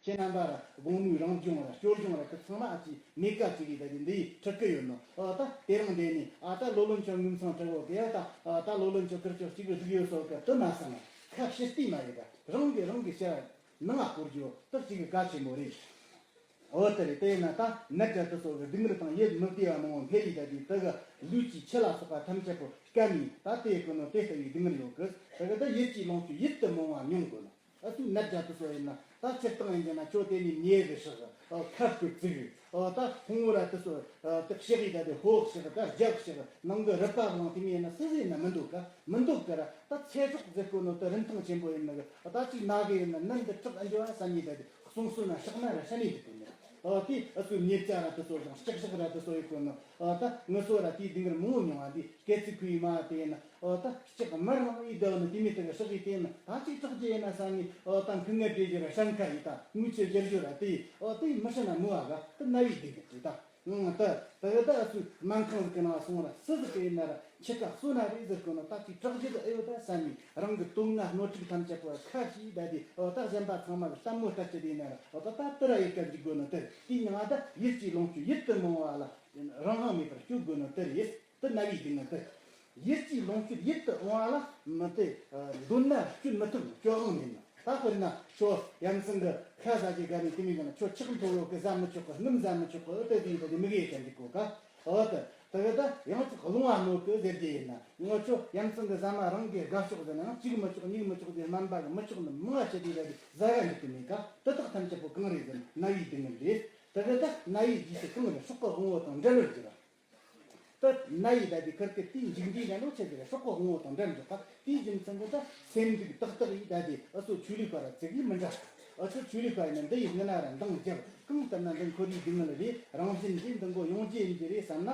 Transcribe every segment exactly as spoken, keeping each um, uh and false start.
ཁྱེད་རྣམ་པ་ར་དགོང་མོའི་རང་སྦྱོང་ར་སྐྱོར་སྦྱོང་ར་དེ་ཚང་མ་ཨ་ཅིག་མེད་ཀ་ཅིག་གིས་ད་དེ་འདི་ཡིས་ཁྲིད་གི་ཡོད་ནོ། ཨོ་ད་དེ་རིང་འདི་ནི་ཨ་ད་ལོ་ལོན་ཆོ་ངུ་མཚང་ཁྲིད་གོ་གི། ཨ་ད་ཨ་ད་ལོ་ལོན་ཆོ་ཁིར་ཆོ་གཅིག་གི་སྡུག་ཡོད་སོ་གི་དུ་མ་སང་ཁ་ཕྱིར་བལྟས་མ་ཡོད་ཀ། རང་གི་རང་གི་ཤ་ནང་ང་བསྐོར་རྒྱུ་དུ་གཅིག་གི་གལ་ཆེན་པོ་རེད། འོ་དེ་རེད། དེ་ཡིན་ན་ད་ནད་འདྲ་དུ་སོགས་ཀྱི་སྡུག་བསྔལ་དང་ཡིད་མི་བདེ་བ་མང་བོ་འཕེལ་ཡི་ད་དུས་དུ་གི་ལུས་ཀྱི་ཆུ་ལ་སོགས་པ་ཐམས་ཅད་པོ་སྐམ་ཡི་ད་དེ་ཀུན་ནོ་དེ་ལྟ་བུའི་སྡུག་བསྔལ་ཡོད་གི། དུ་གི་ད་ཡིད་ཀྱི་ལོངས་སྤྱོད་ཡིད་དུ་མང་བ་མྱོང་དགོས་ནོ། ཨ་ཚུགས་ནད་འདྲ་དུ་སོགས་ཡིན་ན་ད་སྤྱིར་བཏང་ཡིན་གྱི་ན་ཁྱོད་དེ་ནི་མྱེ་གི་ཧྲག་ཨ་ཁབ་ཀྱི་བཙུགས་ཨ་ད་ཁོང་བུ་ར་དུ་སོགས་ཨ་དུ་ཕྱག་ཡི་ད་དེ་ཧོག་ཕྱག་ད་རྒྱབ་ཕྱག་ནང་གི་རུས་པ་བླངས་དེ་མྱེ་ན་སུ་ཟིག་ན་མི་འདུག་ག། མི་འདུག་གི་ར་ད་ཚེ་སྲོག་ཟེར་གོ་ནོ་དུ་རིན་ཐང་ཆེན་པོ་ཡིན་ནི་གི། ད་ཅིག་ན་གི་ཡིན་ན་ནད་འདི་དྲག་ཨ་འགྱོ་བ་བསམ་ཡི་ད་དེ། གསུང་སྲོལ་ན་ཕྱག་ན་ར་ཤ་ནི་འདུག་གོ་ནོ། ཨོ་དེ་ཨ་ཚུགས་མྱེ་བྱ་ར་དུ་སོགས་དང་ལྕགས་ཤག་ར་དུ་སོགས་ཡོད་གོ་ནོ། ཨོ་ད་ངུ་སོ་ར་དེའི་སྡུག་བསྔལ་མང་བོ་མྱོང་བ་འདི་སྐེ་ཚིག་ཁུ་ཡི་མ་དེ་ཡིན་ན། ཨོ་ད་ལྕགས་དམར་རང་ཡི་དགའ་ནི་དེ་མི་དེ་ག་ཧྲག་ཡི་དེ་ཡིན་ན་ད་ཅིག་དྲག་རྒྱུ་ཡིན་ན་བསམ་ནི། ཨོ་ད་མཁུ་ངལ་འདྲེ་རྒྱུ་ར་ཤན་ཁ་ཡི་ད་ངུ་ཆུ་རྒྱལ་རྒྱུ་ར་དེ། ཨོ་དེ་མི་ཧྲ་ན་མི་བ་ག་དེ་ན་བའི་སྡུག་བསྔལ་དེ་ད། ཨང་ད་ད་ག་ད་ཨ་ཚུགས་སྨན་ཁང་གི་ནང་སོང་ར་སུ་ཟིག་གི་ཡིན་ན་ར་ཁྱི་ཁ་གསོ་ན་རེད་ཟེར་གོ་ནོ། ད་ཅིག་དྲག་རྒྱུ་དེ་ཨེ་ཡོད་ད་བསམ་ནི། རང་གི་དོན་ལྔ་སྣོད་དྲུག་ཐམས་ཅད་པོ་ཁ་ཅིག་ད་དེ། ཨོ་ད་གཞན་པ་ཚང་མ་གི་ལྟད་མོ་ལྟ་རྒྱུ་དེ་ཡིན་ན་ར། ཨོ་ད་ད་དེ་ར་ཡི་ག་འཇིག་དགོས་ནོ་དེ། དེའི་མྱིང་ང་ད་ཡིད་ཀྱི་ལོངས་སྤྱོད་ཡིད་དུ་མང་བ་ལ་རང་དབང་མེད་པར་སྤྱོད་དགོས་ནོ་དེ་རེད། དེ་ན་བའི་སྡུག་བསྔལ་དེ། ཡིད་ཀྱི་ལོངས་སྤྱོད་ཡིད་དུ་འོང་བ་ལ་མི་དེ། འདོད་ན་སྤྱོད་མི་ཐུབ་ནོ་སྤྱོད་དབང་མེད་ནོ། ད་དཔེར་ན་ཁྱོད་ཡ་མཚན་གི་ཁ་ཟ་རྒྱུ་ག་ནས་དེ་མི་ཡོང་ན། ཁྱོད་ཕྱག་མཐོ་བོ་གི་ཟ་མི་ཆོག་གི། སྣུམ་ཟ་མི་ཆོག་གི། ཨོ་དེ་དེ་ཡིན་ད་དེ་མི་གི་ཡེ་ཅན་འདུག་གོ་ག། ཨོ་དེ་དེ་གི་ད་ཡང་ཅིག་རླུང་བ་གནོད་གི་ཟེར་རྒྱུ་ཡིན་ན། ངོ་ཆོ་ཡ་མཚན་གི་ཟ་མ་རང་གི་དགའ་ཕྱོགས་ཟེར་ན་ཡང་གཅིག་མི་ཆོག་གཉིས་མི་ཆོག་དེ་སྨན་པ་གི་མི་ཆོག་ནི་མང་ང་བྱེད་དེ་ད་དེ་ཟ་ག་འདུག་གི་མེད་ག། དེ་དག་ཐམས་ཅད་པོ་གང་རེད་ཟེར་ན་ན་བའི་སྡུག་བསྔལ་རེད། དེ་གི་ད་ན་བའི་རྗེས་སུ་གང་རེད། སྲོག་གི་དབང་པོ་དང་འབྲལ་བར་འགྱུར་ར། ད་ན་ཡི་ད་དེ་ཁིར་ཀི་དེའི་མཇུག་འབྲས་ན་ལོ་ཆེ་ཟེར་སྲོག་གི་དབང་པོ་དང་འབྲལ་འཇོག་པ་དེའི་རྒྱུ་མཚན་གྱིས་ད་སེམས་སྡུག་ཏག་ཏག་ཡིས་ད་དེ་ཨ་ཚོ་ཆོས་ལུགས་པ་ར་ཙིག་གིས་མི་འདྲ། ཨ་ཚོ་ཆོས་ལུགས་པ་ཡིན་ན་འདི་ཡི་སྔུན་ན་ར་འདང་རྒྱག་གང་ལྟར་ན་འདི་འཁོར་བའི་སྡུག་བསྔལ་རེད། རང་བཞིན་གྱིས་འདི་མགོ་ཡོང་རྒྱུ་ཡིན་གྱི་རེད་བསམ་ན།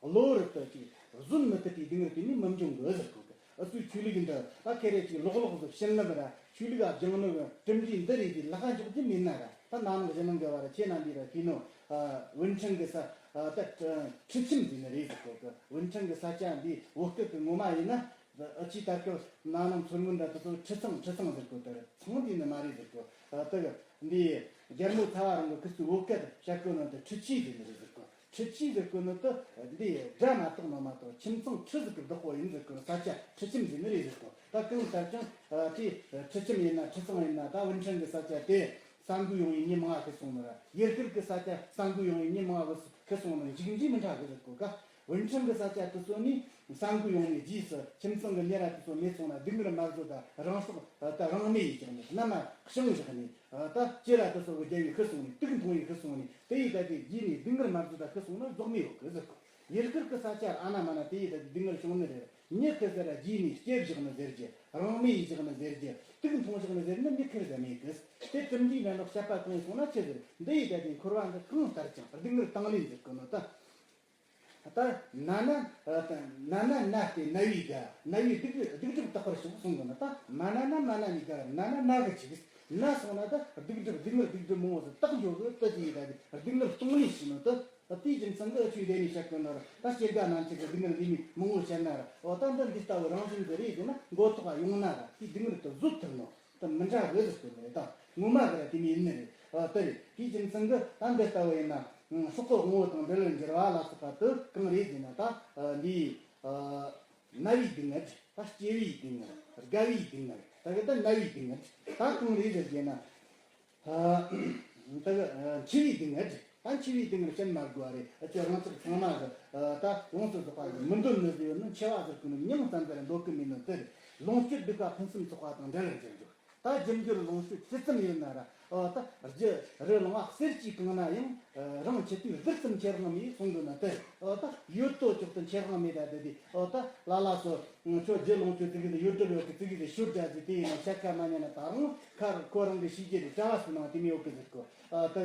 གློ་བུར་དུ་ཅིག་བཟོད་མི་ཐུབ་པའི་སྡུག་བསྔལ་དེ་ནི་མི་འབྱུང་གི་ཟེར་གོ་གི། ཨ་ཚོའི་ཆོས་ལུགས་འདི་ད་ཁེ་རེ་ཅིག་ལོག་ལོག་ཏུ་བྱིན་རླབས་ར་ཆོས་ལུགས་ཨ་སྦྱང་ནོ་གི་གྲུབ་འབྲས་འདི་རེད་དེ་ལག་ཁ་འཇོག་རྒྱུ་མེད་ན་ར། ད་ན་ནིང་གཞེས་ནིང་གི་བར་ཁྱེད་རྣམ་པས་ར་ཤེས་ནོ། ཝུན་ཁྲེང་གི་ས་ད་ཁྲི་ཁྲིམས་ཟེར་ནི་རེད་ཟེར་གོ་གི། ཝུན་ཁྲེང་གི་ས་ཆ་འདི་བོད་སྐད་དུ་ངོ་མ་ཡིན་ན་ཨ་ཅི་ད་སྐབས་ན་ནིང་མཚོ་སྔོན་འདྲ་དེ་ཚོ་ཁྲི་ཚང་ཁྲི་ཚང་ཟེར་གོ། ད་ཚང་འདི་ནི་མ་རེད་ཟེར་གོ། ད་འདི་རྒྱལ་མོ་ཚ་བ་རིང་གི་ཁུ་ཚོའི་བོད་སྐད་དུ་བཤད་གོ་ནོ་ད་ཁྲི་ཆི་ཟེར་ནི་རེད་ཟེར་གོ། ཁྲི་ཆི་ཟེར་གོ་ནི་དུ་འདི་སྒྲ་མ་གཏོགས་ནོ་མ་གཏོགས་ཁྱིམ་ཚང་ཁྲི་ཟིག་གི་བདག་པོ་ཡིན་ཟེར་གོ་ནི། ས་ཆ་ཁྲི་ཁྱིམ་ཟེར་ནི་རེད་ཟེར་གོ། ད་གང་ལྟར་ཀྱང་དེ་ཁྲི་ཁྱིམ་ཡིན་ན་ཁྲི་ཚང་ཡིན་ན་ད་ཝུན་ཁྲེང་གི་ས་ཆ་དེ་ས་འགུལ་ཡོང་བའི་མྱི་མང་ང་ཁེ་སོང་ནི་ར། ཡུལ་སྐོར་གི་ས་ཆ་ས་འགུལ་ཡོང་བའི་མྱི་མང་ང་ཁེ་སོང་ནི་མཇུག་འབྲས་མི་འདྲ་གི་ཟེར་གོ་ག། ཝུན་ཁྲེང་གི་ས་ཆ་དེ་ཚོ་ནི་ས་འགུལ་ཡོང་བའི་རྗེས་སུ་ཁྱིམ་ཚང་གི་མྱི་ར་དེ་ཚོ་མེད་སོང་ན་སྡུག་བསྔལ་མ་བཟོད་ད་རང་སྲོག་ད་རང་མེ་ཡིས་བཅག་ནས་མནའ་མ་བྱིང་བཞག་ནས། ད་ལྕེ་ལ་དེ་ཚོ་གི་རྒྱལ་བའི་ཤི་སོང་ནས་དུག་འཐུང་བའི་ཤི་སོང་ནས་དེ་ཡི་ད་དེ་རྗེས་ནས་སྡུག་བསྔལ་མ་བཟོད་ད་ཤི་སོང་ན་རྫོགས་མེད་ཡོད་གི་ཟེར་གོ། ཡུལ་སྐོར་གི་ས་ཆར་ཨ་ན་མ་ན་དེ་ཡི་ད་དེ་སྡུག་བསྔལ་བྱུང་ནི་རེད། མྱི་ཁི་ཟེར་ར་རྗེས་ནས་སྐྱེ་བཞག་ནི་ཟེར་རྒྱུ། རང་མེ་ཡིས་བཞག་ནི་ཟེར་རྒྱུ། དུག་འཐུང་བཞག་ནི་ཟེར་ནི་མྱི་ཁི་ཟེར་མེད་གི། དེ་གྲུབ་འབྲས་ན་ནོ་བཤད་པ་གང་སོང་ན་ཆི་ཟེར། འདི་ཡི་ད་དེ་འཁོར་བ་འདི་གང་ལྟར་ཀྱང་སྡུག་བསྔལ་དང་ལེན་ཟེར་གི་ནོ་ད། ད་ན་ན་ན་ན་ན་སྟེ་ན་བའི་དགའ། ན་བའི་སྡུག་སྡུག་སྒྲིབ་དག་པར་ཤོག་གསུང་གི་ན། ད་མ་ན་ན་མ་ན་ནི་དགའ། ན་ན་ན་གི་ཅིག་ན་སོང་ན་ད་སྡུག་སྒྲིབ་སྡུག་བསྔལ་སྡུག་སྒྲིབ་མང་བོ་ཟིག་དག་འགྱོ་གི། ད་དེ་ཡི་ད་དེ་སྡུག་བསྔལ་གཏོང་ལེན་ཞིག་ནོ་ད། དེའི་རྒྱུ་མཚན་གྱིས་ཆོས་འདི་ནས་བཤད་གི་ན་ར། ད་སྐྱེ་རྒ་ན་འཆི་གི་སྡུག་བསྔལ་འདི་ནས་མང་བོ་བཤད་ན་ར། འོ་ད་འདི་འདི་ལྟ་བུ་རང་བཞིན་གྱི་རེད་ཟེར་ན་མགོ་ཐོག་ག་ཡོང་ན་ར་དེའི་སྡུག་བསྔལ་དེ་བཟོད་ཐུབ་ནོ། ད་མི་འདྲ་གི་ཟེར་གི་མེད། ད་ངོ་མ་གི་ར་དེ་མོ་ཡིན་ནི་རེད། ཨ་དེ་རེད། དེའི་རྒྱུ་མཚན་གྱིས་ད་འདི་ལྟ་བུ་ཡིན་ན་སྲོག་གི་དབང་པོ་དང་འབྲལ་བར་འགྱུར་བ་ལ་སོགས་པ་དེ་གང་རེད་ཟེར་ན། ད་འདི་ན་བའི་སྡུག་བསྔལ། ད་སྐྱེ་བའི་སྡུག་བསྔལ། རྒ་བའི་སྡུག་བསྔལ། ད་གི་ད་ན་བའི་སྡུག་བསྔལ་ད་གང་རེད་ཟེར་གྱི་ན། ད་གི་འཆི་བའི་སྡུག་བསྔལ། ད་འཆི་བའི་སྡུག་བསྔལ་བཤད་མ་དགོས་པ་རེད། ཨ་ཅོ་རང་ཅག་ཚང་མ་གི་ད་ཡོངས་སུ་རྫོགས་པ་གི་མི་འདོད་ནི་ཟེར་ཡོད་ནི། འཆི་བ་ཟེར་གི་ནི་མྱིང་ཙམ་ཟེར་འདོད་གི་མེད་ནི་དེ་རེད། ལོངས་སྤྱོད་སྡིག་པ་ཕུན་སུམ་ཚོགས་པ་དང་འབྲལ་བར་འགྱུར་འགྱུར། ད་རྒྱུ་འབྱོར་ལོངས་སྤྱོད་ཇི་ཙམ་ཡོད་ན་ར། ཨོ་ད་རྒྱུ་རུ་ལོང་བ་གསེར་གྱིས་གང་ན་ཡང་། རང་འཆི་དུས་རྡུལ་ཙམ་ཁྱེར་འོང་མིན་གསུང་གི་ན་དེ། ཨོ་ད་ཡོད་དོ་ཅོག་ཏུ་ཁྱེར་འོང་མེད་ད་དེ་དེ། ཨོ་ད་ལ་ལ་སོ། ཁྱོད་རྒྱུ་ལོངས་སྤྱོད་ཙི་གི་དེ་ཡོད་གྲབས་ཡོད་གི་ཙི་གི་དེ་ཤོད་དྲ་ཟིག་དེ་ཡིན་ན་ཤ་ཁ་མ་ཉན་ན་ད་རུང་ཁ་ཁོ་རང་གི་ཤི་རྒྱུ་དེ་གྲྭ་བ་སུ་ནང་དེ་མི་ཡོད་གི་ཟེར་གོ། ཨོ་ད་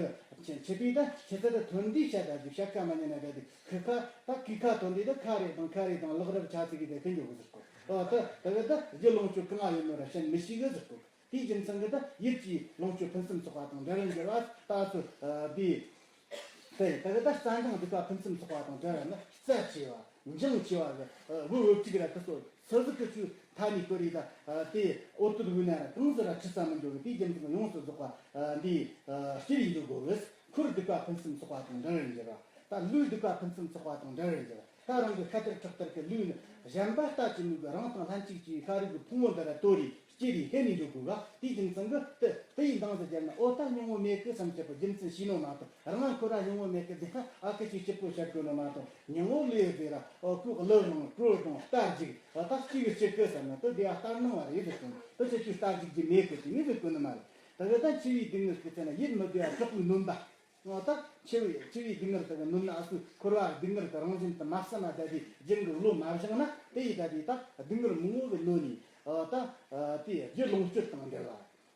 ཆེ་ཆེ་དུས་ད་ཆེ་ད་ད་ཐོན་དུས་ཤ་ད་ཟིག་ཤ་ཁ་མ་ཉན་ན་ད་དེ་ཁི་ཁ་ད་ཁི་ཁ་ཐོན་དུས་ད་ཁ་རེ་དང་ཁ་རེ་དང་ལག་རབ་ཆ་ཙི་གི་དེ་ཁི་འཇོག་གི་ཟེར་གོ། ཨོ་ད་ད་གི་ད་རྒྱུ་ལོངས་སྤྱོད་གང་ཡོད་ནོ་ར་བཤད་མི་ཤེས་གི་ཟེར་གོ། དེའི་རྒྱུ་མཚན་གྱིས་ད་ཡིད་ཀྱི་ལོངས་སྤྱོད་ཕུན་སུམ་ཚོགས་པ་དང་འབྲལ་བར་འགྱུར་བ། ད་ཚོ་འདི་དེ་ད་གི་ད་རྩ་འགྲངས་སྡིག་པ་ཕུན་སུམ་ཚོགས་པ་དང་བྲལ་བ་ནི་རྩ་ཆེ་བ་འགྲངས་ཆེ་བ་གི་བུ་བུ་གཅིག་ར་ཁི་སོ་སོ་ཟིག་གི་ཆུ་ མཐའ་ནས་བསྐོར་རེ་ད་དེ་འོ་དོད་དབུས་ན་ར་གང་ཟེར་ར་ཁྲི་ས་མི་འགྱོ་གི། དེའི་རྒྱུ་མཚན་ཡོངས་སུ་རྫོགས་པ་འདི་སྤྱི་རེ་འཇོག་དགོས་གི། འཁོར་སྡིག་པ་ཕུན་སུམ་ཚོགས་པ་དང་འབྲིང་རེ་འགྱུར་བ། ད་ལུས་སྡིག་པ་ཕུན་སུམ་ཚོགས་པ་དང་འབྲིང་རེ་འགྱུར་བ། ད་རང་གི་ཁ་ཐེར་ཁྲག་ཐེར་གི་ལུས་ནི་གཞན་པ་ལྟ་ཅི་མོས་གི་རང་དང་ལྷན་ཅིག་ཅིག་ཤ་རུས་གི་ཕུང་བོ་འདི་ར་དོར་རེ་སྐྱེ་རེ་ཧེ་ནས་འཇོག་དགོས་ག། དེའི་རྒྱུ་མཚན་གི་དེ་དེ་ཡི་འདང་ཟེར་རྒྱབ་ན་ཨོ་ད་སྙིང་བོ་མེད་གི་བསམ་ཆེ་པོ་རྒྱུ་མཚན་ཤེས་ནོ་མ་གཏོགས། རང་ཁོ་ར་སྙིང་བོ་མེད་གི་དེ་ཁ་ཨ་ཁུ་ཅིག་སྐྱིད་པོ་བྱ་དགོས་ནོ་མ་གཏོགས། སྙིང་བོ་ལས་ཟེར་ར་ཨོ་ཁུ་གླུ་རུང་བྲོ་རུང་རྟ་རྒྱུག་ཨོ་ད་སྐྱིད་གི་སྐྱིད་གི་བསམ་ན་དེ་དེ་ཡ་ལྟར་སྣང་བ་རེད་ཟེར་གོ་ནོ། དེ་ཆེ་ཆུ་རྟ་རྒྱུག་རྒྱུ་མེད་གི་དེ་ངས་ཟེར་གོ་ནི་མ་རེད། ད་གི་ད་འཆི་བའི་སྡུག་བསྔལ་གི་ཚེ་ན་ཡིད་མི་བདེ་བ་དྲག་པོའི་སྣོན་པ། ཨོ་ད་འཆི་བའི་འཆི་བའི་སྡུག་བསྔལ་དེ་གི་ནོར་ན་ཨ་སུ་འཁོར་བ་སྡུག་བསྔལ་དེ་རང་བཞིན་དུ་མ་བསམ་ན་ད་དེ་རྒྱུན་གི་བློ་མ་བཞག་ན་དེ་ཡི་ད་དེ་ད་སྡུག་བསྔལ་མང་བོ་གི་ནོར་ནི། ཨོ་ད་དེ་རྒྱུ་ལོངས་སྤྱོད་དང་འབྲེལ་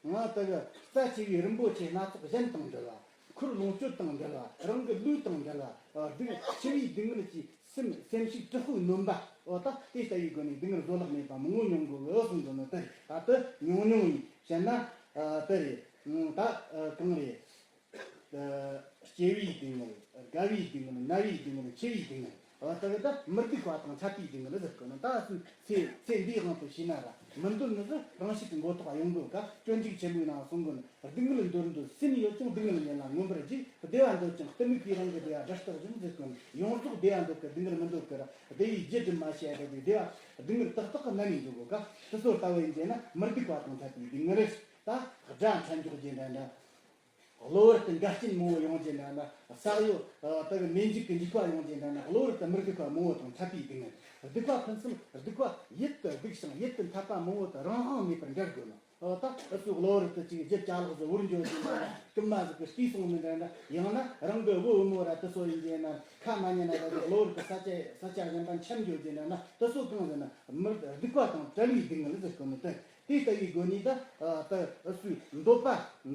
བ། ང་ད་གི་རྩ་ཆེ་བའི་རིན་པོ་ཆེ་སྣ་ཚོགས་གཞན་དང་འབྲེལ་བ། འཁོར་ལོངས་སྤྱོད་དང་འབྲེལ་བ། རང་གི་ལུས་དང་འབྲེལ་བ། ཨོ་སྡུག་འཆི་བའི་སྡུག་བསྔལ་གྱི་སེམས་སེམས་ཤུགས་དྲག་པོའི་སྣོན་པ། ཨོ་ད་དེ་ལྟ་བུའི་སྒོ་ནས་སྡུག་བསྔལ་བཟོད་གླགས་མེད་པ་མང་བོ་མྱོང་དགོས་གི་གསུངས་འདུག་ནི་དེ་རེད། ད་དེ་མྱོང་མྱོང་ཡིན་བཤད་ན་དེ་རེད། ད་གང་རེད། སྐྱེ་བའི་སྡུག་བསྔལ། རྒ་བའི་སྡུག་བསྔལ། ན་བའི་སྡུག་བསྔལ། འཆི་བའི་སྡུག་བསྔལ། འོ་ད་གི་ད་མི་སྡུག་པ་དང་ཚ་བའི་སྡུག་བསྔལ་ཟེར་གོ་ནི། ད་སུ་ཚེ་ཚེ་འདིའི་དབང་དུ་བྱས་ན་ར་མི་འདོད་ནི་ཟིག་རང་བཞིན་གྱི་མགོ་ཐོག་ཡོང་དགོས་ཀ། སྤྱོད་འཇུག་ཆེན་མོའི་ནང་གསུངས་གོ་ནི། སྡུག་བསྔལ་འདོད་འདོད་སུན་ཡོད་ཀྱང་། སྡུག་བསྔལ་ཉིད་ལ་མངོན་པར་རྗེས། བདེ་བ་འདོད་ཀྱང་གཏི་མུག་གིས། རང་གི་བདེ་བ་སྒྲ་ལྟར་སྦྱོང་ཟེར་གོ་ནི། ཡོངས་རྫོགས་བདེ་བ་འདོད་ཀི། སྡུག་བསྔལ་མི་འདོད་ཀི་ར། བདེ་བའི་རྒྱུ་སྒྲུབ་མ་བྱས་ཏེ་བདེ་བ་སྡུག་བསྔལ་ཏག་ཏག་གི་ནམ་ཡིན་འཇོག་གོ་ཀ། དེ་ཚོ་ལྟ་བུ་ཡིན་ཅེ་ན་མི་སྡུག་པ་དང་ཚ་བའི་སྡུག་བསྔལ་རེད། ད་དགྲ་འཕྲད་འཇོག་རྒྱུ་འདྲ་འདྲ། གློ་བུར་དུ་འགལ་རྐྱེན་མང་བོ་ཡོང་རྒྱུ་འདྲ་ན། བསགས་ཡོད་ལྟ་བུ་མེ་འཇིག་གི་འཇིགས་པ་ཡོང་རྒྱུ་འདྲ་ན། གློ་བུར་དུ་མི་སྡུག་པ་མང་བོ་དང་འཕྲད་པའི་སྡུག་བསྔལ། སྡུག་པ་ཕུན་སུམ་སྡུག་པ་ཡིད་དུ་སྡུག་ཞིང་ཡིད་དུ་འཐད་པ་མང་བོ་དང་རང་དབང་མེད་པར་འབྲལ་དགོས་ནོ། འོ་ད་ཨུ་ཚུགས་གློ་བུར་དུ་ཅིག་རྒྱུ་ཅ་ལག་ཟིག་བོར་འགྱོ་རྒྱུ་འདྲ་ན། རྐུན་མ་ཟིག་གིས་བརྟས་སོང་ནི་འདྲ་ན། ཡང་ན་རང་གི་བུ་བུ་མོ་ར་དེ་ཚོ་ཡིན་རྒྱུ་ན་ཁ་མ་ཉན་ན་ད་གློ་བུར་དུ་ས་ཆ་ས་ཆ་གཞན་པ་འཁྱམ་འགྱོ་རྒྱུ་འདྲ་ན། དེ་ཚོ་གང་ཟེར་ན་མི་སྡུག་པ་དང་བྲལ་བའི་སྡུག་བསྔལ་ཟེར་གོ་ནི་དེ། དེ་ལྟ་བུའི་སྒོ་ནས་ད་ད་སུའི་འདོད་པ་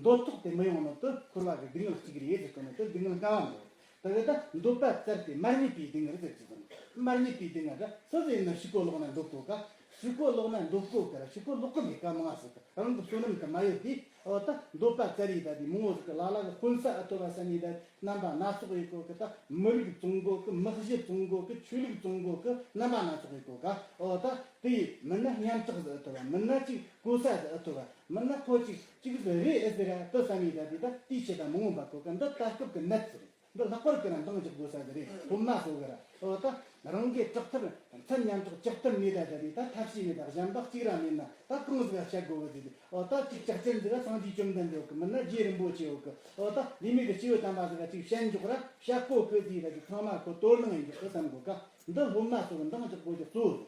འདོད་ཐོག་ཏུ་མི་ཡོང་ནོ་དེ་འཁོར་བ་གི་སྡུག་བསྔལ་གཅིག་རེད་ཟེར་གོ་ནོ་དེ་སྡུག་བསྔལ་ལྔ་བ་མོ། ད་གི་ད་འདོད་པ་བཙལ་ཏེ་མ་རྙེད་པའི་སྡུག་བསྔལ་ཟེར་གྱི་དང་། མ་རྙེད་པའི་སྡུག་བསྔལ་ད་སུ་ཟེར་ན་ཕྱུག་པོ་ལོག་ན་འདོད་གོ་ཀ། ཕྱུག་པོ་ལོག་ན་འདོད་གོ་ཀ་ར་ཕྱུག་པོ་ལོག་གི་མེད་ཀ་མང་ཟེར་ཀ། རང་གི་བསོད་ནམས་དེ་མ་ཡོད་དེ། འོ་ད་འདོད་པ་བཙལ་རེ་ད་དེ་མང་བོ་ཟིག་གི་ལ་ལ་གི་དཔོན་ས་ཨ་ཐོ་བ་ས་ནས་ད་རྣམ་པ་སྣ་ཚོགས་ཡོད་གོ་ཀི། ད་མི་རིགས་བཙོང་གོ་ཀི། མི་གཞི་བཙོང་གོ་ཀི། ཆོས་ལུགས་བཙོང་གོ་ཀི། རྣམ་པ་སྣ་ཚོགས་ཡོད་གོ་ཀ། འོ་ད་དེ་མིན་ན་སྙན་གྲགས་ཟིག་ཨ་ཐོ་བ། མིན་ན་ཅིག་གོ་ས་ཟིག་ཨ་ཐོ་བ། མིན་ན་ཁོ་ཅིག་ཅིག་ཟིག་རེད་ཨེ་ཟེར་ར་དེ་ས་ནས་ད་དེ་ད་དེའི་ཆེད་ད་མང་བོ་འབད་གོ་ཀི། འདི་ད་སྐབས་ཀྱི་ནད་ཟིག་རེད། འདི་ལྷག་པར་གྱི་ན་འདང་རྒྱག་དགོས་ས་ཟིག་རེད། སློབ་མ་ཚོ་གི་ར། འོ་ད་རང་གི་དྲག་ཐར་མཚན་སྙན་གྲགས་ལྕགས་ཐར་མེད་ད་ཟེར་རེད། ད་ཐབས་ཤེས་མེད་ད། གཞན་པ་གཅིག་ར་མེད་ན་ད་གང་ཟིག་ག་བཤད་དགོས་གི་ཟེར། འོ་ད་གཅིག་ལྕགས་ཅན་ཟིག་ག་སངས་རྒྱས་བཅོམ་ལྡན་འདས་གི་མིན་ན་རྗེ་རིན་པོ་ཆེ་ཡོད་གི། འོ་ད་ལུས་མེད་གི་སྐྱེས་བུ་དམ་པ་ཟིག་ག་གཅིག་བཤད་འཇོག་ར་བཤད་གོ་གི་ཟེར་ད་གི་ཚང་མ་ཁོ་དོ་སྣང་ཡིན་འཇོག་གི་བསམ་དགོས་ཀ། འདི་སློབ་མ་ཚོ་གི་འདང་རྒྱག་དགོས་རྒྱུ་གཙོ་བོ་རེད།